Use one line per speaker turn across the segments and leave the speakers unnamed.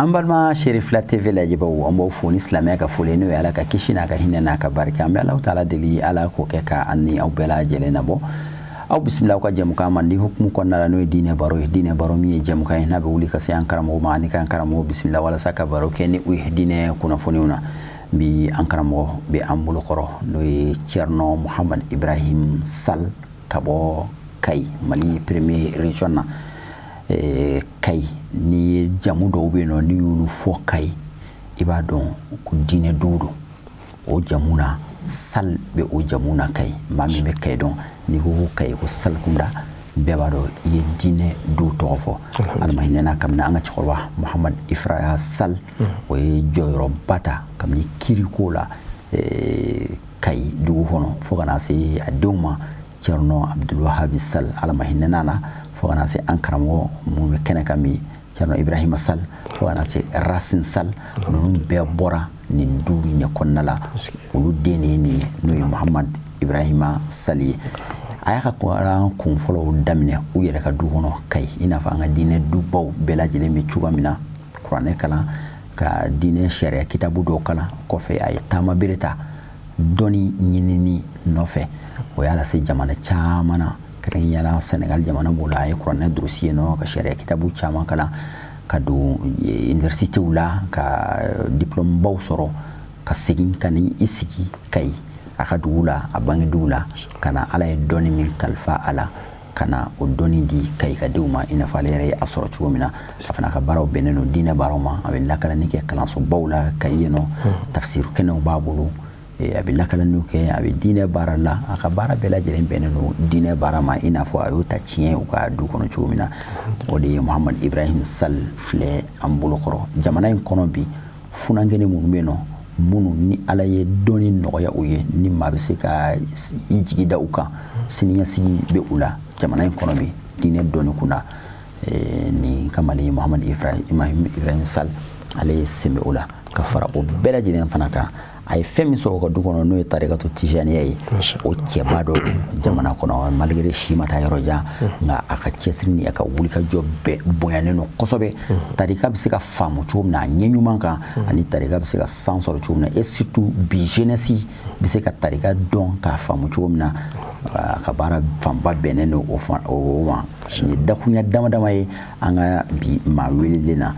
An balima Cherifla TV lajɛbaw, an b'aw fo ni silamɛya ka foli, n'o ye Ala ka kisi n'a ka hinɛ n'a ka barika. An bɛ Alahu taala deli, Ala k'o kɛ ka an ni aw bɛɛ lajɛlen nabɔ. Aw bisimila aw ka jɛmukan mandi hukumu kɔnɔna la, n'o ye diinɛ baro ye. Diinɛ baro min ye jɛmukan ye n'a bɛ wuli ka se an karamɔgɔ ma ani k'an karamɔgɔ bisimila walasa ka baro kɛ ni u ye diinɛ kunnafoniw na. Bi, an karamɔgɔ bɛ an bolokɔrɔ, n'o ye Thierno Mohamed Ibrahim Sall, ka bɔ Kayi, Mali premier région na. Kayi, ni ye jamu dɔw bɛ yen nɔ, n'i y'olu fɔ Kayi, i b'a dɔn ko diinɛ dugu don. O jamu na, Sall bɛ o jamu na Kayi. Maa min bɛ Kayi dɔn, n'i ko ko Kayi, ko Sall kunda, bɛɛ b'a dɔn i ye diinɛ du tɔgɔ fɔ. Ala ma hinɛna kabini an ka cɛkɔrɔba Muhamad Ifraya Sall, o ye jɔyɔrɔba ta kabini kiriko la Kayi dugu kɔnɔ, fo ka na se a denw ma, Thierno Abdulwahabi Sall, Ala ma hinɛna na, fo ka na se an karamɔgɔ mun bɛ kɛnɛ kan bi, Thierno Ibrahima Sall, fo ka na se Racine Sall. Ninnu bɛɛ bɔra nin du in de kɔnɔna la. Olu den de ye nin ye, n'o ye Muhamad Ibrahima Sall ye. A y'a ka kalan kun fɔlɔw daminɛ u yɛrɛ ka du kɔnɔ Kayi, i n'a fɔ an ka diinɛ dubaw bɛɛ lajɛlen bɛ cogoya min na, kuranɛ kalan, ka diinɛ sariya kitabu dɔw kalan. Kɔfɛ, a ye taama bere ta dɔnni ɲinini nɔfɛ. O y'a lase jamana caman na, kɛrɛnkɛrɛnnenya Senegal jamana b'o la. A ye kuranɛ durusi yen nɔ, ka sariya kitabu caman kalan, ka don universitéw la, ka diplôme baw sɔrɔ, ka segin ka ni i sigi Kayi, a ka dugu la, a bange dugu la, ka na Ala ye dɔnni min kalifa a la, ka na o dɔnni di Kayi ka denw ma, i n'a fɔ ale yɛrɛ ye a sɔrɔ cogo min na. A fana ka baaraw bɛnnen don diinɛ baaraw ma. A bɛ lakalanni kɛ kalansobaw la Kayi yen nɔ, tafsir kɛnɛw b'a bolo, a bɛ lakalaniw kɛ, a bɛ diinɛ baara la. A ka baara bɛɛ lajɛlen bɛnnen don diinɛ baara ma, i n'a fɔ a y'o ta tiɲɛ u ka du kɔnɔ cogo min na. O de ye Muhamad Ibrahim Sall filɛ an bolokɔrɔ. Jamana in kɔnɔ bi, funankɛni minnu bɛ yen nɔ, minnu ni Ala ye dɔnni nɔgɔya u ye, ni maa bɛ se ka i jigi da u kan, siniɲɛsigi bɛ u la jamana in kɔnɔ bi diinɛ dɔnni kunna, nin kamalen Muhamad Ibrahim Sall, ale ye sen bɛ o la. Ka fara o bɛɛ lajɛlen fana kan, a ye fɛn min sɔrɔ u ka du kɔnɔ, n'o ye tarikatu tijaniya ye, o cɛba dɔ don jamana kɔnɔ. Malgré si ma taa yɔrɔ jan, nka a ka cɛsiri ni a ka wulikajɔ bɛɛ bonyanen don kosɛbɛ. Tarika bɛ se ka faamu cogo min na a ɲɛ ɲuman kan, ani tarika bɛ se ka san sɔrɔ cogo min na, et surtout bi jeunesse bɛ se ka tarika dɔn k'a faamu cogo min na, a ka baara fanba bɛnnen don o ma. Nin ye dakuruɲa dama dama ye an ka bi maa welelen na.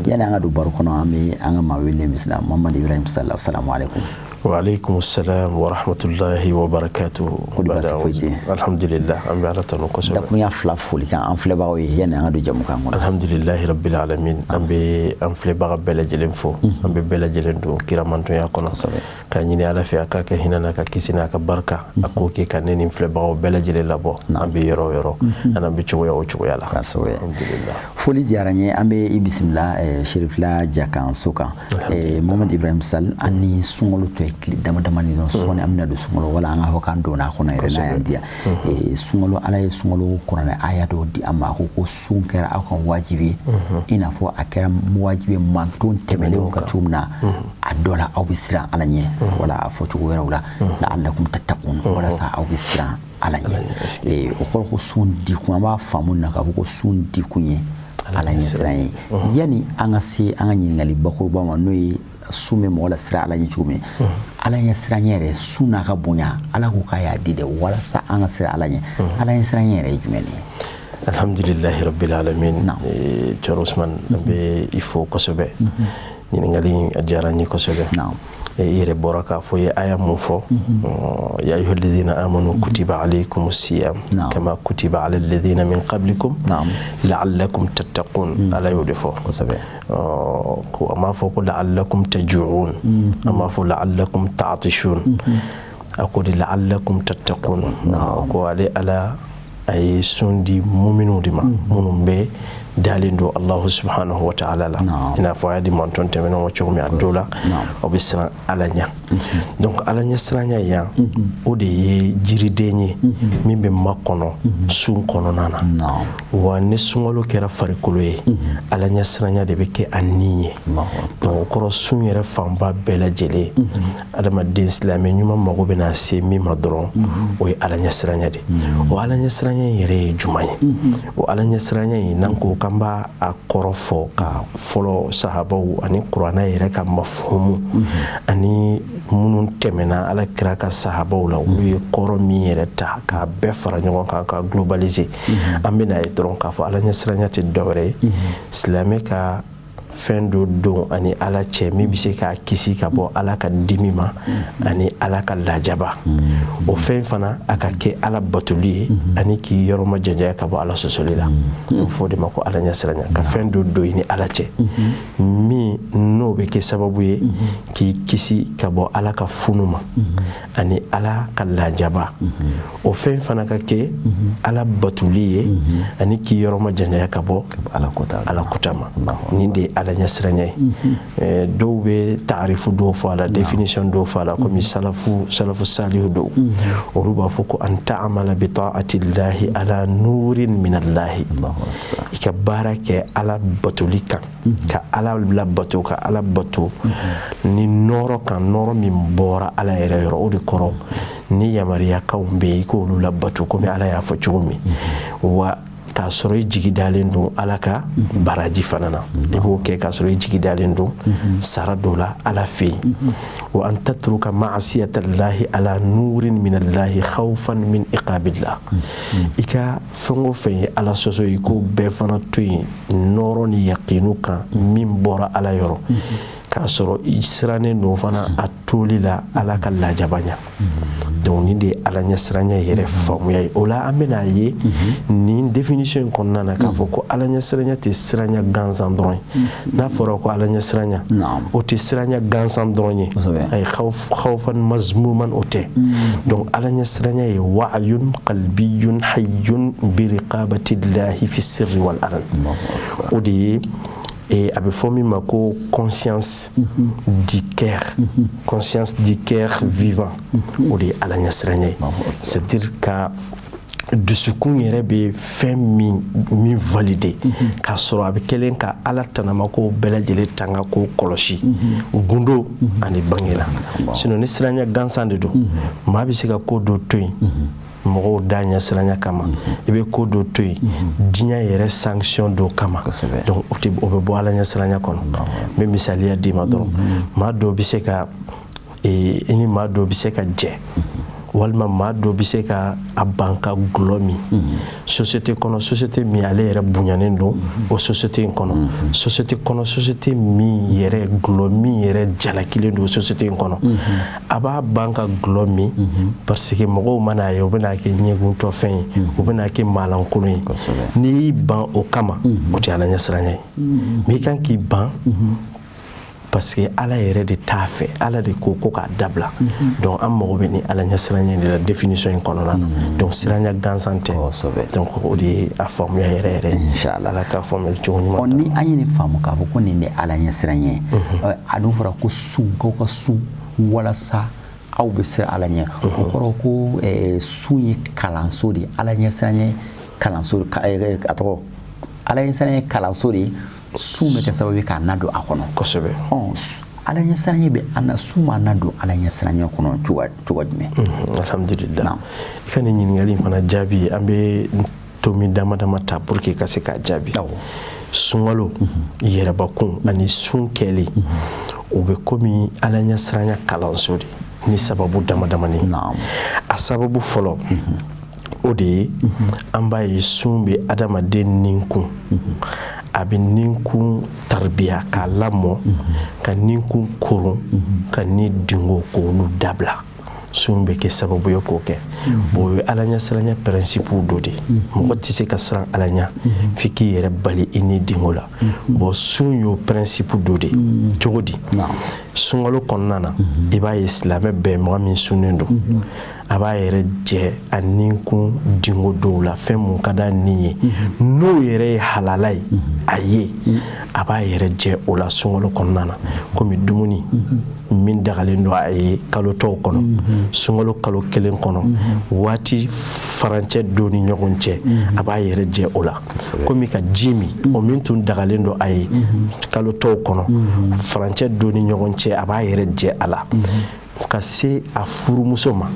Yani an ka don baro kɔnɔ, an bɛ an ka maa welelen bisimila. Muhamad Ibrahim Sall, assalamu alaikum.
Wa alaikum salam wa rahmatullahi wa barakatuhu.
Ko di, baasi foyi tɛ yen?
Alhamdulillah, an bɛ Ala tanu kosɛbɛ.
Dakuruɲa fila foli kan an filɛbagaw ye yani an ka don jamukan kɔnɔ.
Alhamdulillahi rabbil alamin. An bɛ an filɛbaga bɛɛ lajɛlen fo, an bɛ bɛɛ lajɛlen don kiramantonya kɔnɔ, k'a ɲini Ala fɛ a k'a kɛ hinɛ n'a ka kisi n'a ka barika, a k'o kɛ ka ne ni filɛbagaw bɛɛ lajɛlen labɔ an bɛ yɔrɔ o yɔrɔ, an bɛ cogoya o cogoya la. Alhamdulillah.
Foli diyara n ye. An bɛ i bisimila Cherifla Jakanso kan. Mohamed Ibrahim Sall, an ni sunkalo tɔ ye tile dama dama ni dɔrɔn, sɔɔni an bɛna don sunkalo, wala an ka fɔ k'an donna a kɔnɔ yɛrɛ n'a y'an diya. Sunkalo, Ala ye sunkalo kuranɛ aya dɔw di an ma, a ko ko sun kɛra aw kan wajibi ye, i n'a fɔ a kɛra wajibi ye manton tɛmɛnlenw kan cogo min na. A dɔ la, aw bɛ siran Ala ɲɛ, wala a fɔ cogo wɛrɛw la, la'allakum tattaqun, walasa aw bɛ siran Ala ɲɛ. O kɔrɔ ko sun dikun, an b'a faamu na k'a fɔ ko sun dikun ye Ala ɲɛ siran ye. Yani an ka se an ka ɲininkali bakuruba ma, n'o ye sun bɛ mɔgɔ la siran Ala ɲɛ cogo min, Ala ɲɛ siran ɲɛ yɛrɛ, sun n'a ka bonya, Ala ko k'a y'a di dɛ walasa an ka siran Ala ɲɛ. Ala ɲɛ siran ɲɛ yɛrɛ ye jumɛn ye?
Alhamdulillahi rabbil alamin. Cɛrɔ Usman, an bɛ i fo kosɛbɛ. Ɲininkali a diyara n ye kosɛbɛ. I yɛrɛ bɔra k'a fɔ, i ye aya mun fɔ: ya ayyuha alladhina amanu kutiba alaykum siyam kama kutiba ala alladhina min qablikum la'allakum tattaqun. Ala y'o de fɔ ko a m'a fɔ ko la'allakum taju'un, a m'a fɔ la'allakum ta'tishun, a ko de la'allakum tattaqun. Ko ale Ala a ye sun di muminw de ma, minnu bɛ dalen don Allahu subhanahu wa ta'ala la, i n'a fɔ a y'a di mantɔn tɛmɛnenw ma cogo min. A dɔw la, aw bɛ siran Ala ɲɛ. Donc Ala ɲɛ siranya yan, o de ye jiriden ye min bɛ makɔnɔ sun kɔnɔna na. Wa ni sunkalo kɛra farikolo ye, Ala ɲɛ siranya de bɛ kɛ a ni ye. Donc o kɔrɔ, sun yɛrɛ fanba bɛɛ lajɛlen, adamaden silamɛ ɲuman mago bɛna se min ma dɔrɔn, o ye Ala ɲɛ siranya de. O Ala ɲɛ siranya in yɛrɛ ye jumɛn ye? O Ala ɲɛ siranya in, n'an ko k'an b'a a kɔrɔ fɔ ka fɔlɔ sahabaw ani kuranɛ yɛrɛ ka mafuhumu ani minnu tɛmɛna Ala kira ka sahabaw la, olu ye kɔrɔ min yɛrɛ ta k'a bɛɛ fara ɲɔgɔn kan ka globaliser, an bɛna ye dɔrɔn k'a fɔ Ala ɲɛsiranya tɛ dɔwɛrɛ ye, silamɛ ka fɛn dɔ don ani Ala cɛ min bɛ se k'a kisi ka bɔ Ala ka dimi ma ani Ala ka lajaba. O fɛn fana a ka kɛ Ala batoli ye ani k'i yɔrɔ ma janya ka bɔ Ala sɔsɔli la. A bɛ fɔ o de ma ko Ala ɲɛsiranya, ka fɛn dɔ don i ni Ala cɛ min n'o bɛ kɛ sababu ye k'i kisi ka bɔ Ala ka funu ma ani Ala ka lajaba. O fɛn fana ka kɛ Ala batoli ye ani k'i yɔrɔ ma janya ka bɔ Ala kota ma. Nin de ye Ala ɲɛsiranya ye. Dɔw bɛ taarifu dɔw fɔ a la, définition dɔw fɔ a la, komi salafu salihu dɔw, olu b'a fɔ ko an ta'amala bi ta'atillahi ala nurin minallahi, i ka baara kɛ Ala batoli kan, ka Ala labato, ka Ala bato ni nɔɔrɔ kan, nɔɔrɔ min bɔra Ala yɛrɛ yɔrɔ. O de kɔrɔ ni yamaruyakanw bɛ yen, i k'olu labato komi Ala y'a fɔ cogo min, wa k'a sɔrɔ i jigi dalen don Ala ka baraji fana na, i b'o kɛ k'a sɔrɔ i jigi dalen don sara dɔ la Ala fɛ yen. Wa an tatruka ma'asiyatallahi ala nurin minallahi khawfan min iqabillah, i ka fɛn o fɛn ye Ala sɔsɔ, i k'o bɛɛ fana to yen nɔɔrɔ ni yaqinu kan min bɔra Ala yɔrɔ, k'a sɔrɔ i sirannen don fana a toli la Ala ka lajaba ɲɛ. Donc nin de ye Ala ɲɛsiranya yɛrɛ faamuya ye. O la an bɛna ye nin définition in kɔnɔna na k'a fɔ ko Ala ɲɛsiranya tɛ siranya gansan dɔrɔn ye. N'a fɔra ko Ala ɲɛsiranya, o tɛ siranya gansan dɔrɔn ye, ayi, khawfan mazmuman o tɛ. Donc Ala ɲɛsiranya ye wa'yun qalbiyyun hayyun bi riqabatillahi fi sirri wal alan, o de ye. Et a bɛ fɔ min ma ko conscience du cœur, conscience du cœur vivant, o de ye Ala ɲɛsiranya ye. C'est-à-dire ka dusukun yɛrɛ bɛ fɛn min valider, k'a sɔrɔ a bɛ kɛlen ka Ala tanamako bɛɛ lajɛlen tanga k'o kɔlɔsi gundo ani bange la. Sinon ni siranya gansan de don, maa bɛ se ka ko dɔ to yen mɔgɔw da ɲɛsiranya kama, i bɛ ko dɔ to yen diɲɛ yɛrɛ sanction dɔ kama. Donc o bɛ bɔ Ala ɲɛsiranya kɔnɔ. N bɛ misaliya d'i ma dɔrɔn, maa dɔw bɛ se ka i ni maa dɔw bɛ se ka jɛ, walima maa dɔ bɛ se ka a ban ka gulɔ min société kɔnɔ, société min ale yɛrɛ bonyanen don o société in kɔnɔ, société kɔnɔ, société min yɛrɛ gulɔ min yɛrɛ jalakilen don société in kɔnɔ, a b'a ban ka gulɔ min parce que mɔgɔw mana ye, o bɛna kɛ ɲɛguntɔfɛn ye, o bɛna kɛ maalankolon ye. N'i y'i ban o kama, o tɛ Ala ɲɛsiranya ye. Mais i kan k'i ban parce que Ala yɛrɛ de t'a fɛ, Ala de ko ko k'a dabila. Donc an mago bɛ ni Ala ɲɛsiranya de la définition in kɔnɔna na. Donc siranya gansan tɛ. Donc o de ye a faamuya yɛrɛ yɛrɛ.
Inchallah.
Ala k'a faamuyali cogo ɲuman.
Ni an ye nin faamu k'a fɔ ko nin de Ala ɲɛsiranya ye, a dun fɔra ko sun, k'aw ka sun walasa aw bɛ siran Ala ɲɛ, o kɔrɔ ko sun ye kalanso de ye, Ala ɲɛsiranya kalanso, a tɔgɔ Ala ɲɛsiranya kalanso de ye. Sun bɛ kɛ sababu ye k'a nadon a kɔnɔ.
Kosɛbɛ.
Ala ɲɛsiranya bɛ an na, sun b'an nadon Ala ɲɛsiranya kɔnɔ cogo jumɛn?
Alhamdulillah, i ka nin ɲininkali in fana jaabi, an bɛ tomi dama dama ta pour que ka se k'a jaabi. Sunkalo yɛrɛbakun ani sun kɛli, o bɛ komi Ala ɲɛsiranya kalanso de ni sababu dama damani. A sababu fɔlɔ, o de ye an b'a ye sun bɛ adamaden ninkun, a bɛ ninkun tarbiya k'a lamɔ, ka ninkun koron, ka ni dingo k'olu dabila. Sun bɛ kɛ sababu ye k'o kɛ. Bon, o ye Ala ɲɛsiranya principe dɔ de ye. Mɔgɔ tɛ se ka siran Ala ɲɛ f'i k'i yɛrɛ bali i ni dingo la. Bon, sun y'o principe dɔ de ye. Cogo di? Sunkalo kɔnɔna na, i b'a ye silamɛ bɛɛ, mɔgɔ min sunnen don, a b'a yɛrɛ jɛ a ninkun dingo dɔw la, fɛn mun ka d'a ni ye n'o yɛrɛ ye halala ye a ye, a b'a yɛrɛ jɛ o la sunkalo kɔnɔna na, komi dumuni min dagalen don a ye kalo tɔw kɔnɔ, sunkalo kalo kelen kɔnɔ, waati farancɛ dɔ ni ɲɔgɔn cɛ, a b'a yɛrɛ jɛ o la, komi ka ji min, o min tun dagalen don a ye kalo tɔw kɔnɔ, farancɛ dɔ ni ɲɔgɔn cɛ, a b'a yɛrɛ jɛ a la. Ka se a furumuso ma,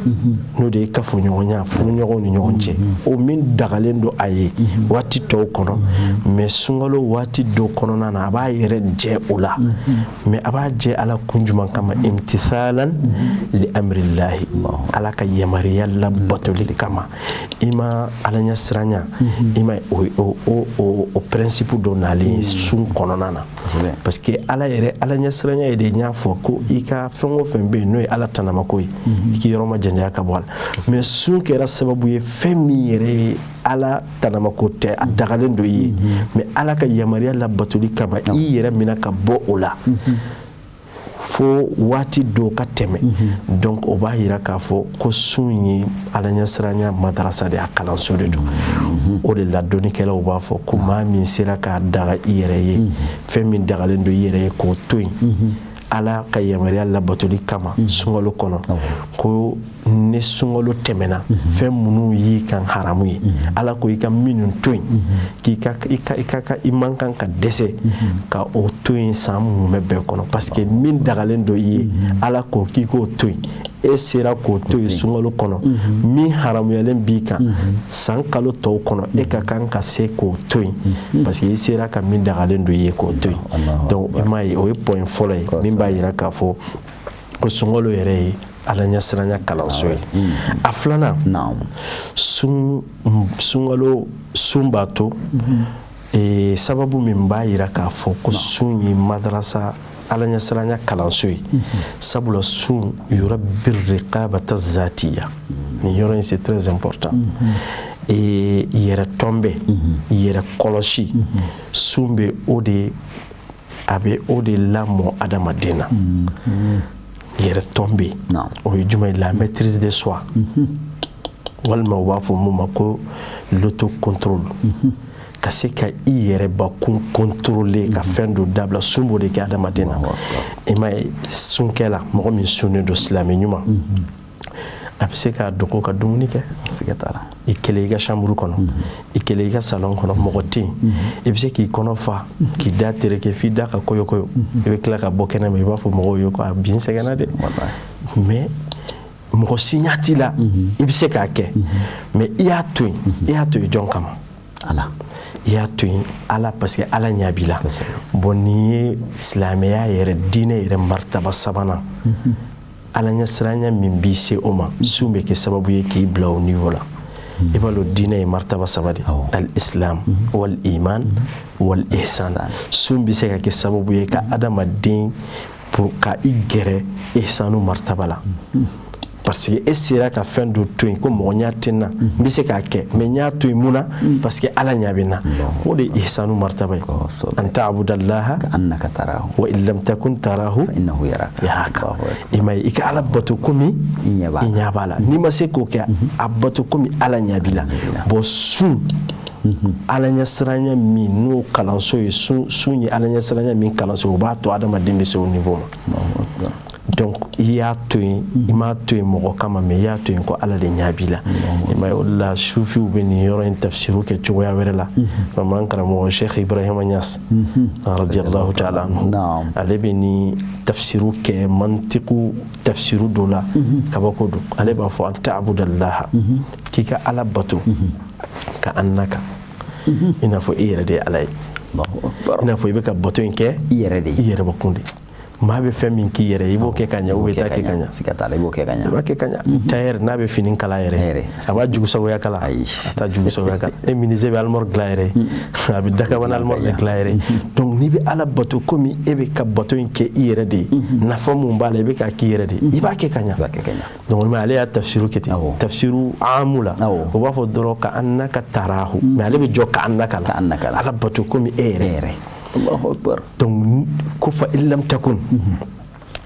n'o de ye kafoɲɔgɔnya, furuɲɔgɔnw ni ɲɔgɔn cɛ, o min dagalen don a ye waati tɔw kɔnɔ, mais sunkalo waati dɔ kɔnɔna na, a b'a yɛrɛ jɛ o la. Mais a b'a jɛ Ala kun jumɛn kama? Imtithalan li amrillahi, Ala ka yamaruya labatoli kama. I ma Ala ɲɛsiranya, i ma o principe dɔ nalen sun kɔnɔna na, parce que Ala yɛrɛ, Ala ɲɛsiranya ye de, n y'a fɔ ko i ka fɛn o fɛn bɛ yen n'o ye Ala tanamako ye, i k'i yɔrɔ ma janya ka bɔ a la. Mais sun kɛra sababu ye, fɛn min yɛrɛ ye Ala tanamako tɛ, a dagalen don i ye, mais Ala ka yamaruya labatoli kama, i yɛrɛ minɛ ka bɔ o la fo waati dɔw ka tɛmɛ. Donc o b'a yira k'a fɔ ko sun ye Ala ɲɛsiranya madarasa de, a kalanso de don. O de la dɔnnikɛlaw b'a fɔ ko maa min sera k'a daga i yɛrɛ ye, fɛn min dagalen don i yɛrɛ ye, k'o to yen Ala ka yamaruya labatoli kama sunkalo kɔnɔ, ko ni sunkalo tɛmɛna, fɛn minnu y'i kan haramu ye, Ala ko i ka minnu to yen, k'i ka i ka i ka i man kan ka dɛsɛ ka o to yen san mumɛ bɛɛ kɔnɔ, parce que min dagalen don i ye, Ala ko k'i k'o to yen, e sera k'o to yen sunkalo kɔnɔ. Min haramuyalen b'i kan san kalo tɔw kɔnɔ, e ka kan ka se k'o to yen, parce que i sera ka min dagalen don i ye k'o to yen. Donc i m'a ye, o ye point fɔlɔ ye min b'a yira k'a fɔ ko sunkalo yɛrɛ ye Ala ɲɛsiranya kalanso ye. A filanan, sun, sunkalo sun b'a to, sababu min b'a yira k'a fɔ ko sun ye madarasa, Ala ɲɛsiranya kalanso ye, sabula sun yurabbi riqabata zatiya. Nin yɔrɔ in, c'est très important. Yɛrɛ tɔnbɛ, yɛrɛ kɔlɔsi, sun bɛ o de, a bɛ o de lamɔ adamaden na. Yɛrɛ tɔnbɛ, o ye jumɛn ye? La maîtrise de soi, walima u b'a fɔ mun ma ko l'autocontrôle, ka se ka i yɛrɛ bakun contrôler, ka fɛn dɔ dabila. Sun b'o de kɛ adamaden na. I m'a ye, sunkɛla, mɔgɔ min sunnen don, silamɛ ɲuman, a bɛ se k'a dogo ka dumuni kɛ.
Siga t'a la.
I kelen i ka chambre kɔnɔ, i kelen i ka salon kɔnɔ, mɔgɔ tɛ yen, i bɛ se k'i kɔnɔ fa, k'i da tereke f'i da ka koyo koyo. I bɛ tila ka bɔ kɛnɛ ma, i b'a fɔ mɔgɔw ye ko a bi n sɛgɛnna dɛ, mais mɔgɔ si ɲɛ t'i la. I bɛ se k'a kɛ, mais i y'a to yen. I y'a to yen jɔn kama?
Ala.
I y'a to yen Ala, parce que Ala ɲɛ b'i la. Bon, nin ye silamɛya yɛrɛ, diinɛ yɛrɛ martaba sabanan, Ala ɲɛsiranya min b'i se o ma, sun bɛ kɛ sababu ye k'i bila o niveau la. I b'a dɔn, diinɛ ye martaba saba de: al islam wal iman wal ihsan. Sun bɛ se ka kɛ sababu ye ka adamaden pour ka i gɛrɛ ihsanu martaba la, parce que e sera ka fɛn dɔ to yen ko mɔgɔ ɲɛ tɛ n na, n bɛ se k'a kɛ, mais n y'a to yen. Mun na? Parce que Ala ɲɛ bɛ n na. O de ye ihsanu martaba ye: an ta'budallaha
annaka tarahu
wa in lam takun tarahu
fa innahu yaraka.
Yaraka. I ma ye, i ka Ala bato komi
i ɲɛ b'a
i ɲɛ b'a la. N'i ma se k'o kɛ, a bato komi Ala ɲɛ b'i la. Bon, sun, Ala ɲɛsiranya min n'o kalanso ye, sun ye Ala ɲɛsiranya min kalanso, o b'a to adamaden bɛ se o niveau ma. Donc i y'a to yen, i m'a to yen mɔgɔ kama, mais i y'a to yen ko Ala de ɲɛ b'i la. I m'a ye, o de la sufiw bɛ nin yɔrɔ in tafsiru kɛ cogoya wɛrɛ la. Vraiment, an karamɔgɔ Sheikh Ibrahima Niass radiyallahu ta'ala anhu, ale bɛ nin tafsiru kɛ mantiku tafsiru dɔ la, kabako don. Ale b'a fɔ an ta'budallaha, k'i ka Ala bato ka annaka, i n'a fɔ i yɛrɛ de ye Ala ye, i n'a fɔ i bɛ ka bato in kɛ
i yɛrɛ de ye,
i yɛrɛ bakun de. Maa bɛ fɛn min k'i yɛrɛ ye, i b'o kɛ ka ɲɛ, ou i t'a kɛ ka ɲɛ?
Siga t'a la, i b'o kɛ ka ɲɛ.
I b'a kɛ ka ɲɛ. Tailleur n'a bɛ fini kala yɛrɛ, a b'a jugusagoya kala?
Ayi.
A t'a jugusagoya kala. E menuisier bɛ armoire dilan yɛrɛ, a bɛ dakabana armoire de dilan yɛrɛ. Donc n'i bɛ Ala bato komi e bɛ ka bato in kɛ i yɛrɛ de ye, nafa mun b'a la, i bɛ k'a k'i yɛrɛ de ye, i b'a kɛ ka ɲɛ.
I b'a kɛ ka ɲɛ.
Donc ale y'a tafsiru kɛ ten, tafsiru amu la, o b'a fɔ dɔrɔn ka annaka tarahu, mais ale bɛ jɔ ka annaka la.
Ka annaka la.
Ala bato komi e yɛrɛ.
Allahu akbar.
Donc ko fa in lam takun,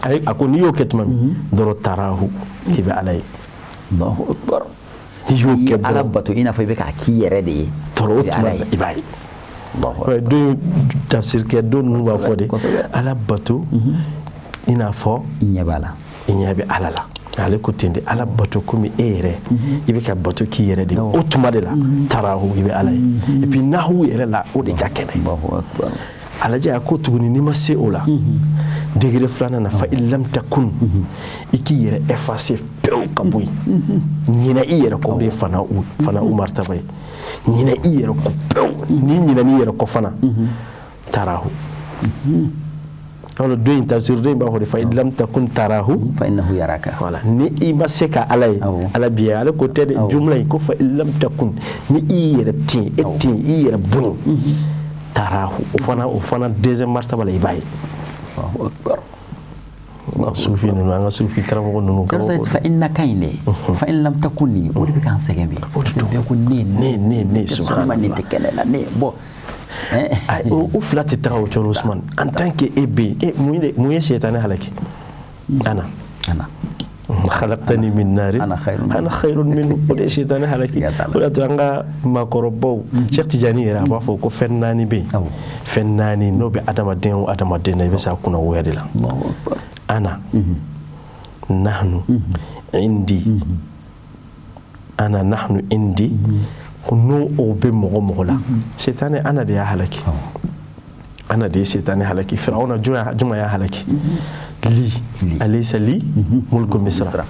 a ko n'i y'o kɛ tuma min dɔrɔn, tarahu, k'i bɛ Ala ye.
Allahu akbar.
N'i y'o kɛ dɔrɔn,
Ala bato i n'a fɔ i bɛ k'a k'i yɛrɛ de ye,
dɔrɔn, o tuma i b'a ye. Don tafsirikɛ don ninnu b'a fɔ de, Ala bato i n'a fɔ
i ɲɛ b'a la,
i ɲɛ bɛ Ala la. Ale ko ten de, Ala bato komi e yɛrɛ i bɛ ka bato k'i yɛrɛ de, o tuma de la tarahu, i bɛ Ala ye. Et puis nahu yɛrɛ la, o de ka kɛnɛ. A lajɛ, a ko tuguni, n'i ma se o la, Degré filanan na, fa in lam takun, i k'i yɛrɛ effacer pewu ka bɔ yen. Ɲinɛ i yɛrɛ kɔ, o de ye fana'u martaba ye. Ɲinɛ i yɛrɛ kɔ pewu. N'i ɲinɛn'i yɛrɛ kɔ fana, tarahu. Alors dɔ in, tafsir dɔ in b'a fɔ de, fa in lam takun tarahu
fa innahu yaraka.
Voilà, ni i ma se ka Ala ye, Ala b'i ye. Ale ko tɛ dɛ, jumla in ko fa in lam takun, ni i yɛrɛ tɛ yen, e tɛ yen, i yɛrɛ bɔ yen, tarahu, o fana deuxième martaba la, i b'a ye.
Allahu akbar.
Sufi ninnu, an ka sufi karamɔgɔ ninnu.
Fa inna ka ɲi dɛ, fa in lam takun nin, o de bɛ k'an sɛgɛn bi.
O de don.
Bɛɛ ko ne.
Ne, ne, ne.
Subhanallah, ne tɛ kɛnɛ la, ne bon.
O fila tɛ taga o cɔrɔ Usman. En tant que e bɛ yen, e mun ye sɛtanɛ halaki? Ana
ana
khalaqtani min narin
ana khayrun
ana khayrun minhu. O de ye sɛtanɛ halaki. O de y'a to an ka maakɔrɔbaw, Cheikh Tijani yɛrɛ, a b'a fɔ ko fɛn naani bɛ yen, fɛn naani n'o bɛ adamaden o adamaden na, i bɛ se a kunna woya de la.
Allahu akbar.
Ana, nahnu, indi. Ana, nahnu, indi, ko n'o o bɛ mɔgɔ mɔgɔ la, sɛtanɛ ana de y'a halaki. Ana de ye sɛtanɛ halaki. Firawuna, juma y'a halaki? Li alaysa li mulku misra.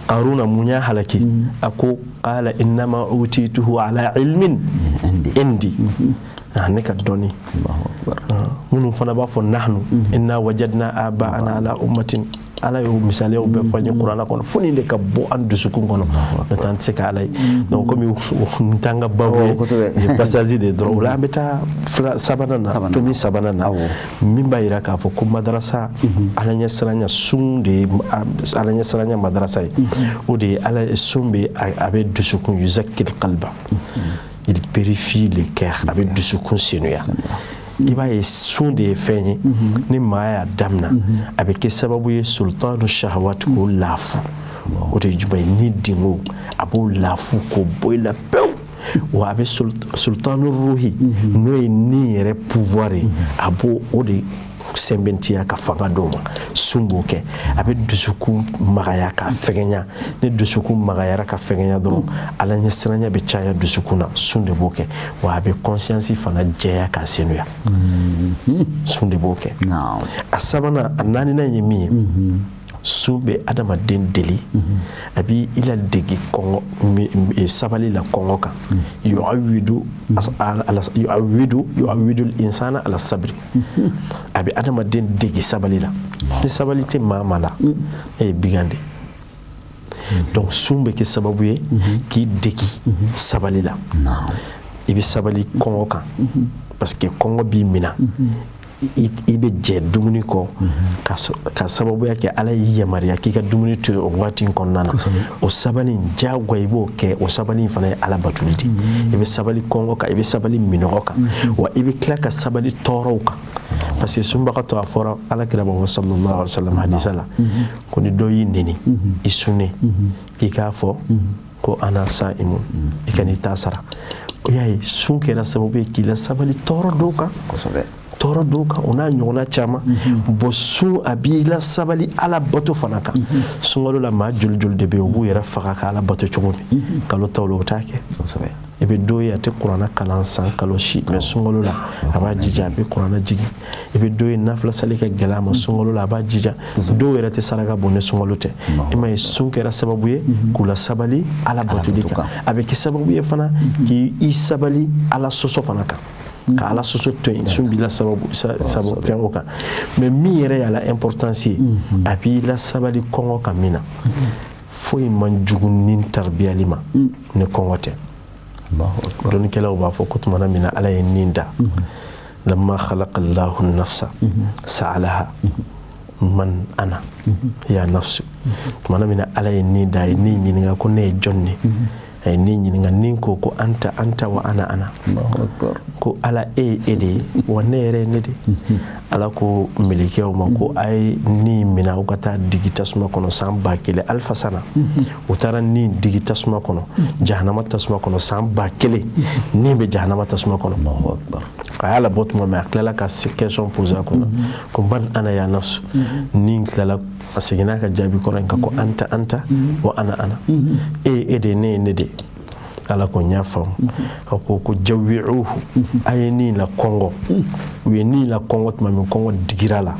Qaruna, mun y'a halaki? A ko qala innama utituhu ala ilmin indi, ne ka dɔnni.
Allahu akbar.
Minnu fana b'a fɔ nahnu, inna wajadna aba'ana ala ummatin, Ala y'o misaliyaw bɛɛ fɔ an ye kuranna kɔnɔ. Fo nin de ka bɔ an dusukun kɔnɔ, n'o tɛ an tɛ se ka Ala ye. Donc komi n t'an ka baabu ye, nin passage de dɔrɔn o la, an bɛ taa fila sabanan na, tomi sabanan na, min b'a yira k'a fɔ ko madarasa Ala ɲɛsiranya, sun de ye Ala ɲɛsiranya madarasa ye. O de ye Ala sun bɛ, a bɛ dusukun, yuzakkil qalba, il purifie le cœur, a bɛ dusukun senuya. I b'a ye, sun de ye fɛn ye, ni maa y'a damina, a bɛ kɛ sababu ye sultanu shahawat k'o laafu. O de ye jumɛn ye? Ni dingo, a b'o laafu k'o bɔ i la pewu. Wa a bɛ sultanu ruhi, n'o ye ni yɛrɛ pouvoir ye, a b'o o de sɛnbɛntiya ka fanga d'o ma. Sun b'o kɛ. A bɛ dusukun magaya k'a fɛgɛnya. Ni dusukun magayara ka fɛgɛnya dɔrɔn, Ala ɲɛsiranya bɛ caya dusukun na. Sun de b'o kɛ. Wa a bɛ conscience fana jɛya k'a senuya. Sun de b'o kɛ. A sabanan, a naaninan ye min ye, sun bɛ adamaden deli, a b'i la degi kɔngɔ, sabali la kɔngɔ kan. Yuawidu yuawidu yuawidu insana ala sabri, a bɛ adamaden degi sabali la. Ni sabali tɛ maa ma la, e ye bigan de. Donc sun bɛ kɛ sababu ye k'i degi sabali la. I bɛ sabali kɔngɔ kan, parce que kɔngɔ b'i minɛ, i bɛ jɛ dumuni kɔ, ka sababuya kɛ Ala y'i yamaruya k'i ka dumuni to yen o waati in kɔnɔna na. O sabali in, diyagoya i b'o kɛ. O sabali in fana ye Ala batuli de. I bɛ sabali kɔngɔ kan, i bɛ sabali minɔgɔ kan, wa i bɛ tila ka sabali tɔɔrɔw kan, parce que sunbagatɔ, a fɔra Ala kira b'a fɔ sallallahu alaihi wa sallam hadisa la ko ni dɔ y'i neni i sunnen, k'i k'a fɔ ko ana sa'imun, i ka n'i ta sara. O y'a ye, sun kɛra sababu ye k'i la sabali tɔɔrɔ dɔw kan, tɔɔrɔ dɔw kan, o n'a ɲɔgɔnna caman. Bon, sun a b'i la sabali Ala bato fana kan. Sunkalo la, maa joli joli de bɛ yen, u b'u yɛrɛ faga ka Ala bato cogo min, kalo tɔw la o t'a kɛ. I bɛ dɔw ye, a tɛ kuranna kalan san kalo si, mais sunkalo la a b'a jija, a bɛ kuranna jigin. I bɛ dɔw ye, nafila sali ka gɛlɛn a ma, sunkalo la a b'a jija. Dɔw yɛrɛ tɛ saraka bɔ ni sunkalo tɛ. I m'a ye, sun kɛra sababu ye k'u la sabali Ala batoli kan. A bɛ kɛ sababu ye fana k'i sabali Ala sɔsɔ fana kan, ka Ala sɔsɔ to yen. Sun b'i la sababu sababu fɛn o kan. Mais min yɛrɛ y'a la importance ye, a b'i la sabali kɔngɔ kan. Min na foyi man jugu ni tarbiyali ma ni kɔngɔ tɛ. Dɔnnikɛlaw b'a fɔ ko tumana min na Ala ye nin da, lamma khalaqa Allahu nafsa sa'alaha man ana ya nafsu. Tumana min na Ala ye nin da, a ye nin ɲininka ko ne ye jɔn ne? A ye nin ɲininka, nin ko ko anta anta wa ana ana, ko Ala, e ye e de ye, wa ne yɛrɛ ye ne de. Ala ko mɛlɛkɛw ma ko a ye nin minɛ, aw ka taa digi tasuma kɔnɔ san 1000, alifa sana. U taara nin digi tasuma kɔnɔ, jahanama tasuma kɔnɔ, san 1000 nin bɛ jahanama tasuma kɔnɔ. A y'a labɔ tuma min, a tilala ka question poser a kunna ko man ana ya nafsu. Nin tilala, a seginna ka jaabi kɔrɔ in kan ko anta anta wa ana ana, e ye e de ye, ne ye ne de. Ala ko n y'a faamu. A ko ko jawi'uhu, a ye nin la kɔngɔ. U ye nin la kɔngɔ tuma min, kɔngɔ digira la.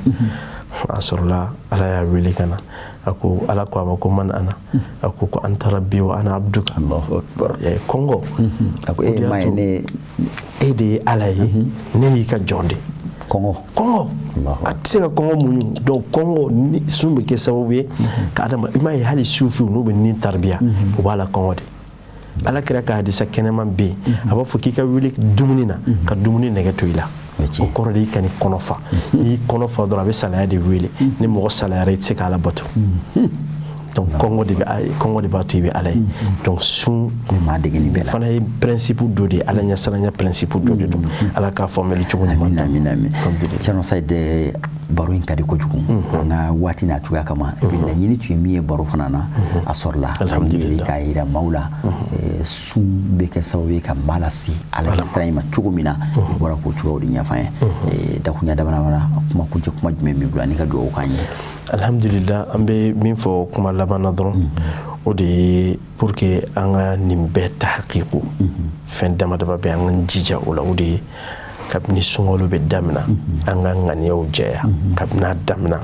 A sɔrɔla Ala y'a wele ka na, a ko Ala ko a ma ko man ana, a ko ko anta rabbi wa ana abduka.
Allahu akbar.
Kɔngɔ.
A ko e ma ye ne,
e de ye Ala ye, ne y'i ka jɔn de.
Kɔngɔ.
Kɔngɔ. A tɛ se ka kɔngɔ muɲu. Donc kɔngɔ ni sun bɛ kɛ sababu ye ka adama, i m'a ye hali sufiw n'u bɛ ni tarbiya, u b'a la kɔngɔ de. Ala kira ka hadisa kɛnɛman bɛ yen, a b'a fɔ k'i ka wuli dumuni na ka dumuni nɛgɛ to i la. O kɔrɔ de i ka n'i kɔnɔ fa. N'i kɔnɔ fa dɔrɔn a bɛ salaya de wele. Ni mɔgɔ salayara i tɛ se k'Ala bato. Donc kɔngɔ de bɛ, kɔngɔ de b'a to i bɛ Ala ye. Donc sun fana ye principe dɔ de ye, Ala ɲɛsiranya principe dɔ de don. Ala k'a faamuyali cogo ɲuman.
Amin amin amin. Thierno Saïd, baro in ka di kojugu. An ka waati n'a cogoya kama. Et puis laɲini tun ye min ye baro fana na, a sɔrɔla.
Alhamdulillah.
K'a yira maaw la, sun bɛ kɛ sababu ye ka maa lase Ala ɲɛsiran in ma cogo min na, i bɔra k'o cogoyaw de ɲɛfɔ an ye. Dakuruɲa dama dama na, kuma kuncɛ kuma jumɛn b'i bolo ani ka dugawu k'an ye?
Alhamdulillah, an bɛ min fɔ kuma laban na dɔrɔn, o de ye pour que an ka nin bɛɛ tahakiku, fɛn dama dama bɛ an ka jija o la, o de ye kabini sunkalo bɛ damina an ka ŋaniyaw jɛya. Kabini a damina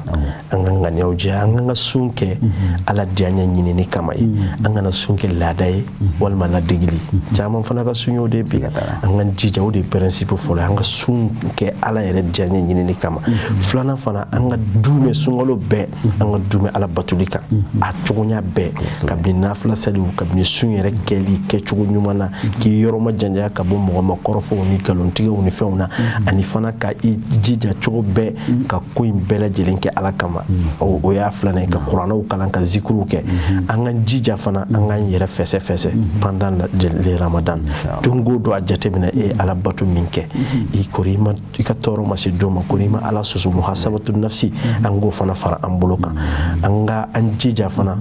an ka ŋaniyaw jɛya, an ka sun kɛ Ala diyaɲɛ ɲinini kama ye, an kana sun kɛ laada ye walima ladegili. Caman fana ka sun y'o de bi, an ka jija o de ye principe fɔlɔ ye, an ka sun kɛ Ala yɛrɛ diyaɲɛ ɲinini kama. Filanan fana, an ka dumɛ sunkalo bɛɛ, an ka dumɛ Ala batoli kan a cogoya bɛɛ, kabini nafila saliw, kabini sun yɛrɛ kɛli kɛcogo ɲuman na, k'i yɔrɔ ma janya ka bɔ mɔgɔ ma kɔrɔfɔw ni nkalontigɛw ni fɛnw na, ani fana ka i jija cogo bɛɛ ka ko in bɛɛ lajɛlen kɛ Ala kama. O y'a filanan ye, ka kuranɛw kalan, ka zikiriw kɛ. An ka jija fana, an k'an yɛrɛ fɛsɛ fɛsɛ pendant le Ramadan. Don o don a jateminɛ e ye Ala bato min kɛ, i kɔri ma, i ka tɔɔrɔ ma se don ma, kɔri ma Ala sɔsɔ, muhasabatu nafsi, an k'o fana fara an bolo kan. An ka an jija fana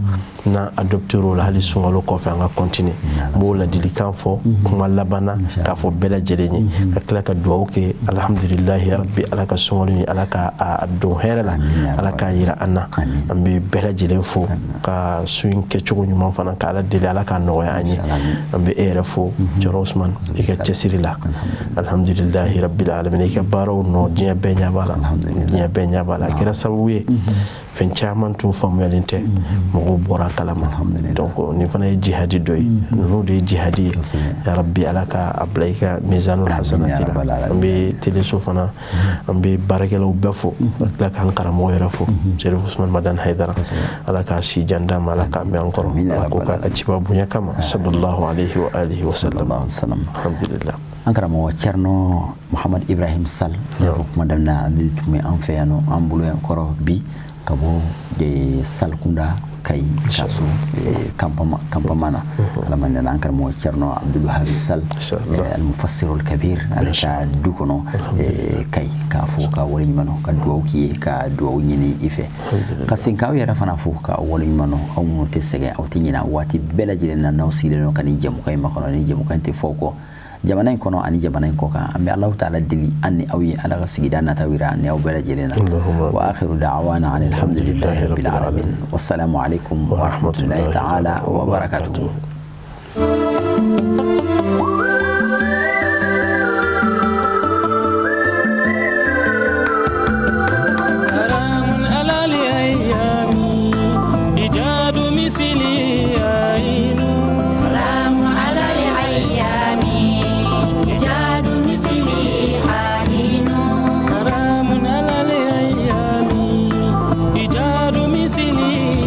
n'an adopté o la, hali sunkalo kɔfɛ an ka continuer. N b'o ladilikan fɔ kuma laban na k'a fɔ bɛɛ lajɛlen ye, ka tila ka dugawu kɛ. Alhamdulilahi rabbi, Ala ka sunkalo in Ala ka a don hɛrɛ la, Ala k'a yira an na. An bɛ bɛɛ lajɛlen fo ka sun in kɛcogo ɲuman fana ka Ala deli, Ala k'a nɔgɔya an ye. An bɛ e yɛrɛ fo Thierno Ousmane, i ka cɛsiri la. Alhamdulilahi rabbil alamin, i ka baaraw nɔ diɲɛ bɛɛ ɲɛ b'a la, diɲɛ bɛɛ ɲɛ b'a la. A kɛra sababu ye fɛn caman tun faamuyalen tɛ, mɔgɔw bɔra a kalama. Donc nin fana ye jihadi dɔ ye, ninnu de ye jihadi ye. Ya rabbi, Ala ka a bila i ka mizanul hasanati la. An bɛ teleso fana, an bɛ baarakɛlaw bɛɛ fo, ka tila k'an karamɔgɔ yɛrɛ fo, Chérif Ousmane Madani Haidara. Ala k'a si jan d'a ma, Ala k'a mɛn an kɔrɔ, Ala k'o k'a ka ciba bonya kama, sallallahu alayhi wa alihi wa sallam. Alhamdulillah.
An karamɔgɔ Thierno Mohamed Ibrahim Sall, kuma daminɛ ale tun bɛ an fɛ yan nɔ, an bolo yan kɔrɔ bi, ka bɔ de Salkunda Kayi Kaso campement na. Ala ma nana an karamɔgɔ Thierno Abdoul Wahab Sall, al-Mufassirul Kabir, ale ka du kɔnɔ Kayi, k'a fo ka waleɲuman dɔn, ka dugawu k'i ye, ka dugawu ɲini i fɛ, ka segin k'aw yɛrɛ fana fo ka waleɲuman dɔn. Aw minnu tɛ sɛgɛn, aw tɛ ɲinɛ waati bɛɛ lajɛlen na n'aw sigilen don ka nin jɛmukan in makɔnɔ, ni jɛmukan in tɛ fɔ aw kɔ jamana in kɔnɔ ani jamana in kɔ kan. An bɛ Alahu taala deli an ni aw ye, Ala ka sigida nataw yira ani aw bɛɛ lajɛlen na. Wa akhiru da'wana anil hamdulillahi rabbil alamin. Wassalamu alaikum wa rahmatullahi ta'ala wa barakatuh.
Silly.